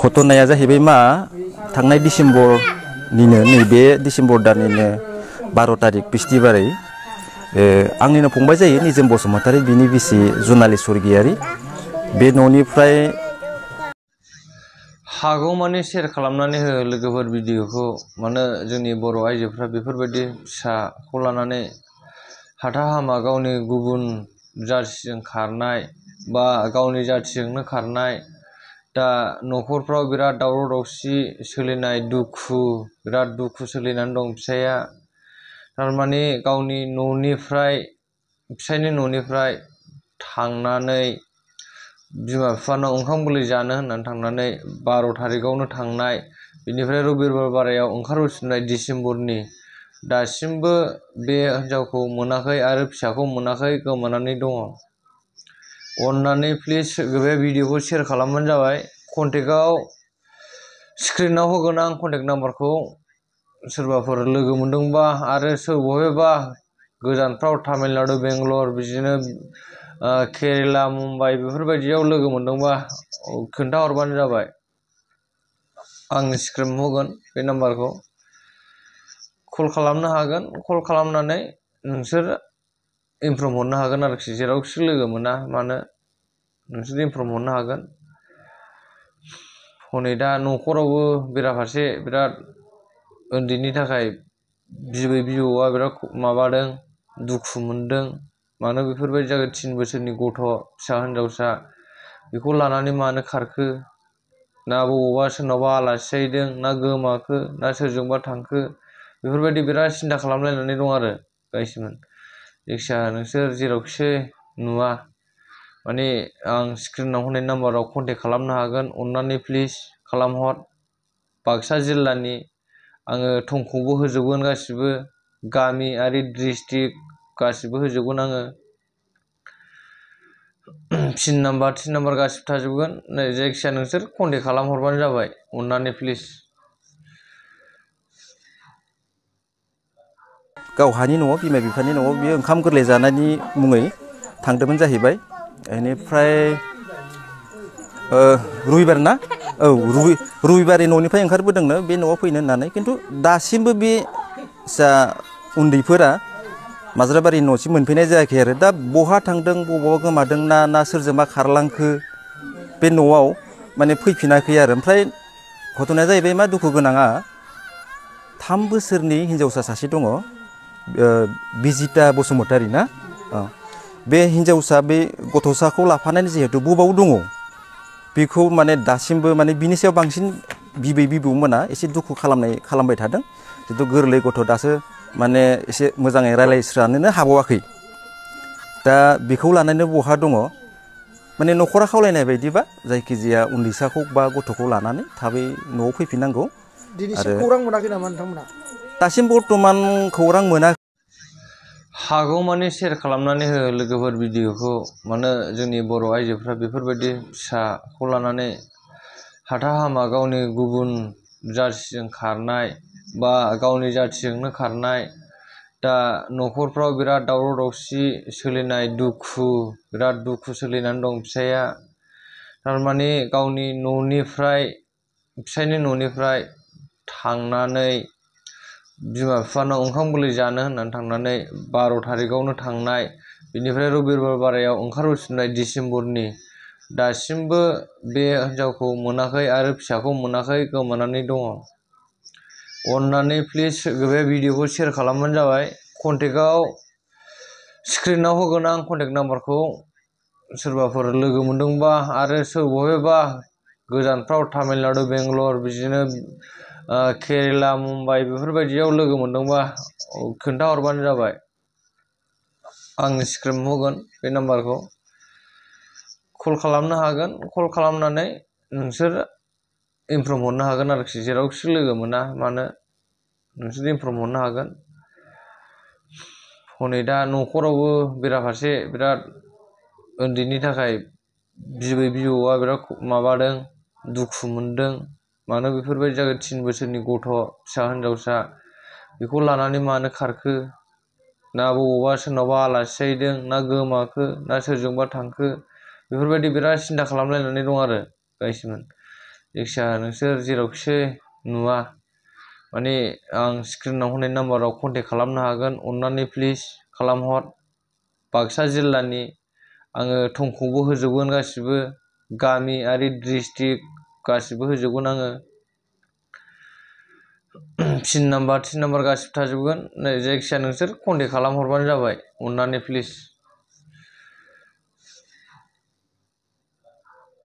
घटनाया जाहैबाय मा थांनाय डिसेम्बरनिनो नैबे डिसेम्बर दाननिनो 12 तारिख बिस्थिबारै आंनिनो फंबाय जायो निजोम बसुमतारी बिनि बिसि जुनालि स्वर्गियारी बे न'निफ्राय हागौमानि शेयार खालामनानै हो लोगोफोर भिडिअखौ माने जोंनि बर' आइजोफ्रा बेफोरबायदि फिसाखौ लानानै हाथा हामा गावनि गुबुन जाथिजों खारनाय बा गावनि जाथिजोंनो खारनाय दा न'खरफ्राव बिराद दावराव दावसि सोलिनाय बिराद दुखु सोलिनानै दं फिसाया थारमाने गावनि न'निफ्राय फिसायनि न'निफ्राय थांनानै बिमा बिफानाव ओंखाम गोरलै जानो होननानै थांनानै 12 तारिखआवनो थांनाय बिनिफ्राय रबिबार बारायाव ओंखारबोफिननाय डिसेम्बरनि दासिमबो बे हिनजावखौ मोनाखै आरो फिसाखौ मोनाखै गोमानानै दङ। अन्नानै प्लिज बे भिडिअखौ शेयार खालामबानो जाबाय। कन्टेक्टआव स्क्रिनाव होगोन आं कन्टेक्ट नाम्बारखौ सोरबाफोर लोगो मोनदोंबा आरो बबेबा गोजानफ्राव तामिलनाडु बेंगलर बिदिनो केरेला मुम्बाइ बेफोरबायदियाव लोगो मोनदोंबा खोन्थाहरबानो जाबाय। आं स्क्रिन होगोन बे नाम्बारखौ कल खालामनो हागोन। कल खालामनानै नोंसोर इनफर्म हरनो हागोन आरोखि जेरावखि लोगो मोना मानो नोंसोर इनफर्म हरनो हागोन। हनै दा न'खरावबो बेराफारसे बिराद उन्दैनि थाखाय बिबै बिबौआ बिराद माबादों दुखु मोनदों मानो बेफोरबायदि जागोन 3 बोसोरनि गथ' फिसा हिनजावसा बेखौ लानानै मानो खारखो ना बबावबा सोरनावबा आलासि जाहैदों ना गोमाखो ना सोरजोंबा थांखो बेफोरबायदि बिराद सिन्था खालामलायनानै दं आरो गाइसमोन। जायखिजाया नोंसोर जेरावखि नुवा माने आं स्क्रिनाव होनाय नाम्बाराव कन्टेक्ट खालामनो हागोन। अन्नानै प्लिज खालामहर। बाक्सा जिल्लानि आङो थंखौबो होजोबगोन गासिबो गामियारि डिस्ट्रिक्ट गासिबो होजोबगोन आङो पिन नाम्बार थिन नाम्बार गासिबो थाजोबगोन। जायखिजाया नोंसोर कन्टेक्ट खालामहरबानो जाबाय अन्नानै प्लिज। गावहानि न'आव बिमा बिफानि न'आव बियो ओंखाम गोरलै जानायनि मुङै थांदोंमोन जाहैबाय। बेनिफ्राय रबिबार ना औ रबिबारै न'निफ्राय ओंखारबोदोंनो बे न'आव फैनो होननानै खिन्थु दासिमबो बे जा उन्दैफोरा माज्राबारि न'सिम मोनफैनाय जायाखै आरो दा बहा थांदों बबावबा गोमादों ना सोरजोंबा खारलांखो बे न'आव माने फैफिनाखै आरो। ओमफ्राय घटनाया जाहैबाय मा दुखु गोनाङा 3 बोसोरनि हिनजावसा सासे दङ बिजिता बसुमतारी ना बे हिनजावसा बे गथ'साखौ लाफानानै जिहेतु बबाव दङ बेखौ माने दासिमबो माने बिनि सायाव बांसिन बिबै बिबौमोना एसे दुखु खालामबाय थादों। जितु गोरलै गथ' दासो माने एसे मोजाङै रायलायस्रानोनो हाबावाखै दा बेखौ लानानै बहा दङ माने न'खरा खावलायनाय बायदिबा जायखिजाया उन्दैसाखौ बा गथ'खौ लानानै थाबै न'आव फैफिननांगौ। दिनैसिम खौरां मोनाखै नामा नोंथांमोना? दासिम बर्थमान खौरां मोनाखै। हागौमानि शेयार खालामनानै हो लोगोफोर भिडिअखौ माने जोंनि बर' आइजोफ्रा बेफोरबायदि फिसाखौ लानानै हाथा हामा गावनि गुबुन जाथिजों खारनाय बा गावनि जाथिजोंनो खारनाय दा न'खरफ्राव बिराद दावराव दावसि सोलिनाय बिराद दुखु सोलिनानै दं फिसाया थारमाने गावनि न'निफ्राय फिसायनि न'निफ्राय थांनानै बिमा बिफानाव ओंखाम गोरलै जानो होननानै थांनानै 12 तारिखआवनो थांनाय बिनिफ्राय रबिबार बारायाव ओंखारबोफिननाय डिसेम्बरनि दासिमबो बे हिनजावखौ मोनाखै आरो फिसाखौ मोनाखै गोमानानै दङ। अन्नानै प्लिज बे भिडिअखौ शेयार खालामबानो जाबाय। कन्टेक्टआव स्क्रिनाव होगोन आं कन्टेक्ट नाम्बारखौ सोरबाफोर लोगो मोनदोंबा आरो बबेबा गोजानफ्राव तामिलनाडु बेंगलर बिदिनो केरेला मुम्बाइ बेफोरबायदियाव लोगो मोनदोंबा खोन्थाहरबानो जाबाय। आं स्क्रिन होगोन बे नाम्बारखौ कल खालामनो हागोन। कल खालामनानै नोंसोर इनफर्म हरनो हागोन आरोखि जेरावखि लोगो मोना मानो नोंसोर इनफर्म हरनो हागोन। हनै दा न'खरावबो बेराफारसे बिराद उन्दैनि थाखाय बिबै बिबौआ बिराद माबादों दुखु मोनदों मानो बेफोरबायदि जागोन 3 बोसोरनि गथ' फिसा हिनजावसा बेखौ लानानै मानो खारखो ना बबावबा सोरनावबा आलासि जाहैदों ना गोमाखो ना सोरजोंबा थांखो बेफोरबायदि बिराद सिन्था खालामलायनानै दं आरो गाइसमोन। जायखिजाया नोंसोर जेरावखि नुवा माने आं स्क्रिनाव होनाय नाम्बाराव कन्टेक्ट खालामनो हागोन अननानै प्लिज खालामहर बाक्सा जिल्लानि आङो थंखौबो होजोबगोन गासिबो गामियारि डिस्ट्रिक्ट गासिबो होजोबगोन आङो पिन नाम्बार गासिबो थाजोबगोन जायखिजाया नोंसोर कन्टेक्ट खालामहरबानो जाबाय अननानै प्लिज